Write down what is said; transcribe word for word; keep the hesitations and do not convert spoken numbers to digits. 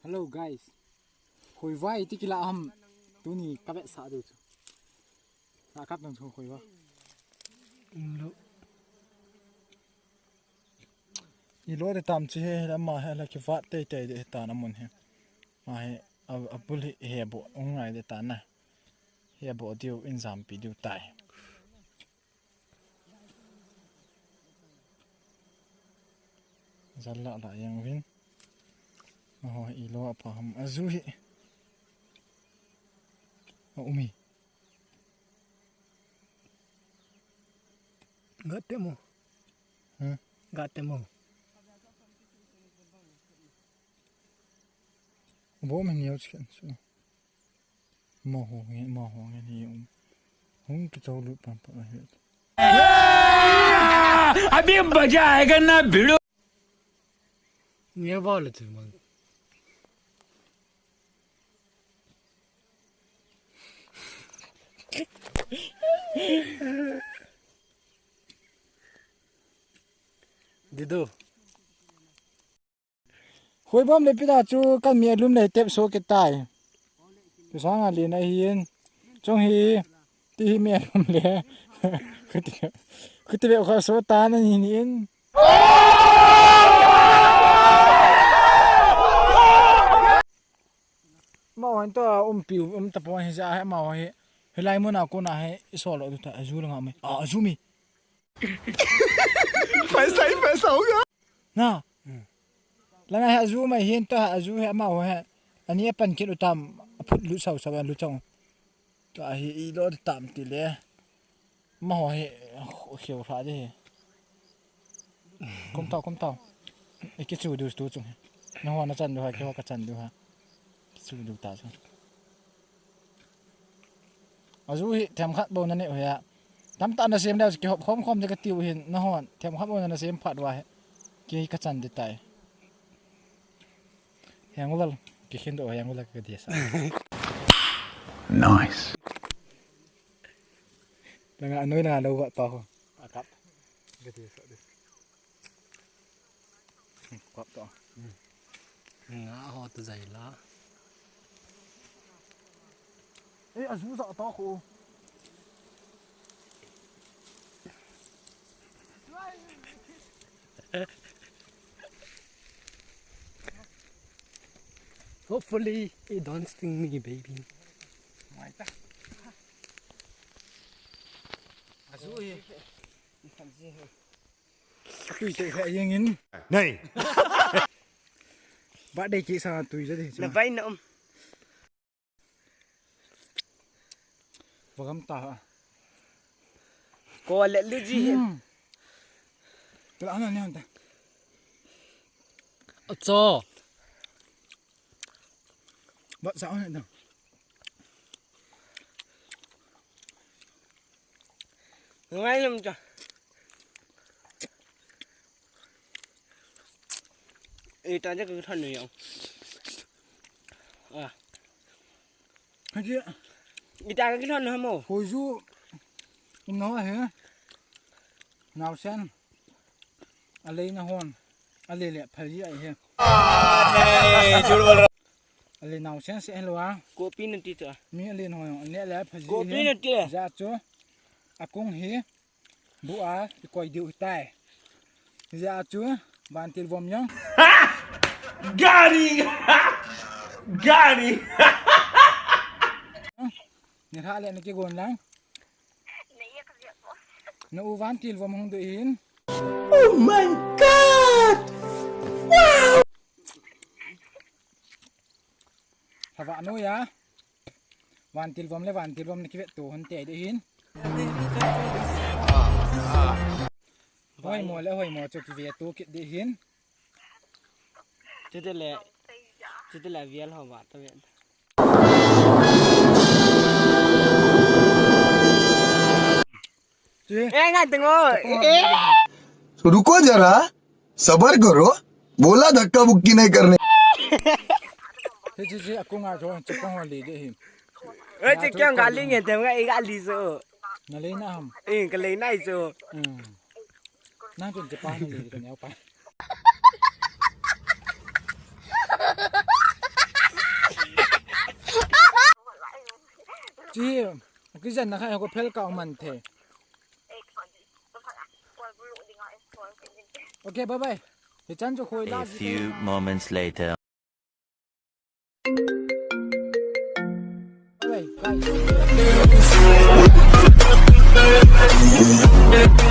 Hello guys. Khoiva iti kila ham tuni kavetsah diu chu. Kakap nang chu khoiva. Umlou. Ilo de tam chi he, ama he la kivat teitei de tan amun he. Ma he, a, abul he, he bo, ung ngai de tan na. He bo diu, in jampi diu tai. Jal la la jeng uvin. Oho, ilo apa ham. Aju hi. A um hi. Gat te mo. Hmm? Gat te mo. Bo me niau chicken su. Ma ho nge, ma ho nge ni um. Hung ki chau lu pam pam ahi. अभी मजा आएगा ना भिड़ो. Nge ba le tu man. Dido. Hoi bom le pida chu kan mi alum le tep so ke tai. Tu sang a lin ahin. Chong hi ti hi mi alum le. Khuti, khuti ve kha so ta na ni ni in. Ma wan to um pi um ta pon hi ja he ma hi. Hilai mun a ko na he i so lo tu ta aju la nga me. A aju mi. पैसा ही पैसा होगा. Na. Hmm. Langa he aju mai hin to he aju he ama ho he. Ani apan kit utam aphut lu sau sau lu chang. To a hi ilo tam ti le. Ma ho he kheu hra de he. Kum tau, kum tau. Iki chu du tu chung he. Na ho na chan du ha, ki ho ka chan du ha. Ki chu du ta chung. Aju hi themkhat bou na neh u hi a. Tamtah na sem leu chu kihop khom khom te ka tiu hin, na hon themkhat bou na sem phat uva hi. Kei ka chan ding tai. Heng ulal, kikhen doh heng ulal ka dia sa. Nice. Langa anoi langa lou vat pa ho. Akap. Ka dia sa ding. Kap to. Nga ho tu jai la. Eh, azu sa to ko. Hopefully, it don't sting me, baby. Mai ta. Azu hi. Tui te kha yeng in. Nei. Ba dei ki sa tui ja de. Na vai na um. Ba gam ta. Ko le lu ji. Hmm. La na ne ta. Acho. Ba sa ne ta. Ngai lam cha. Ita ja ka thon ni yong. Ah. Haji. Ita ka thon na mo. Hoju. Um no he. Nau sen. Alei na hon. Alei le phaji ai he. Ah, nahi, jhut bol raha. Alei nau sen se lo a. Copy na ti to. Mi alei na hon. Alei le phaji. Copy na ti. Ja chu. Akung hi. Bu a, i koi diu tai. Ja chu, vantil vom yang. Gari! Gari! Ni ha le ni ki gon lang. Na u vantil vom hung du hin. Oh my God! Wow! Hava no ya. Vantil vom le vantil vom ni ki vet tu hun te de hin. Hoimo le hoimo chu kive tu kit ding hin. Chutile, chutile vial ho ba ta ven. Chu hi. Eh, ngai teng o. Eh. तो रुको जरा, सबर करो, बोला धक्का मुक्की नहीं करने. Che, che, che, akung a chu, chapang ho le ding hin. Eh, che, kya gali nge tem ngai gali so. Na le na ham. Eh, ka le na so. Hmm. Nang chun chapang na le ka neo pa. Chi, kijen na kha ko phel ka man the. Okay, bye bye. Hichan chu khoi la. A few moments later. Bye bye.